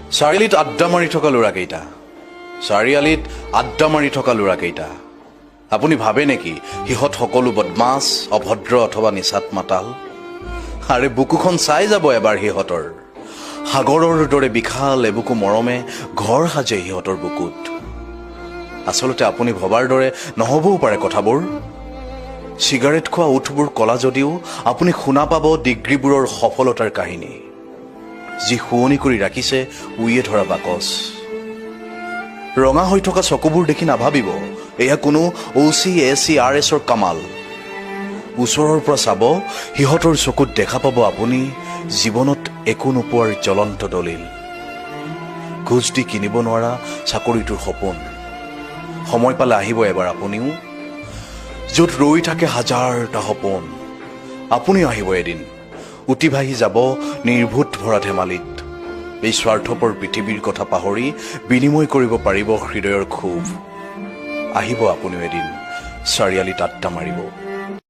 চাৰিআলিত আড্ডা মাৰি থকা ল'ৰাকেইটা, চাৰিআলিত আড্ডা মাৰি থকা ল'ৰাকেইটা, আপুনি ভাবে নেকি সিহঁত সকলো বদমাছ, অভদ্ৰ অথবা নিচাত মাতাল? আৰে বুকুখন চাই যাব এবাৰ সিহঁতৰ। সাগৰৰ দৰে বিশাল এবুকু মৰমে ঘৰ সাজে সিহঁতৰ বুকুত। আচলতে আপুনি ভবাৰ দৰে নহ'বও পাৰে কথাবোৰ। চিগাৰেট খোৱা ওঁঠবোৰ কলা যদিও আপুনি শুনা পাব ডিগ্ৰীবোৰৰ সফলতাৰ কাহিনী, যি শুৱনি কৰি ৰাখিছে উইয়ে ধৰা বাকচ। ৰঙা হৈ থকা চকুবোৰ দেখি নাভাবিব এয়া কোনো অ' চি, এ চি, আৰ এছৰ কামাল। ওচৰৰ পৰা চাব, সিহঁতৰ চকুত দেখা পাব আপুনি জীৱনত একো নোপোৱাৰ জ্বলন্ত দলিল, ঘোচ দি কিনিব নোৱাৰা চাকৰিটোৰ সপোন। সময় পালে আহিব এবাৰ আপুনিও, য'ত ৰৈ থাকে হাজাৰটা সপোন। আপুনিও আহিব এদিন, উটি ভাহি যাব নিৰ্ভূত ভৰা ধেমালিত। এই স্বাৰ্থপৰ পৃথিৱীৰ কথা পাহৰি বিনিময় কৰিব পাৰিব হৃদয়ৰ ক্ষোভ। আহিব আপুনিও এদিন, চাৰিআলিত আড্ডা মাৰিব।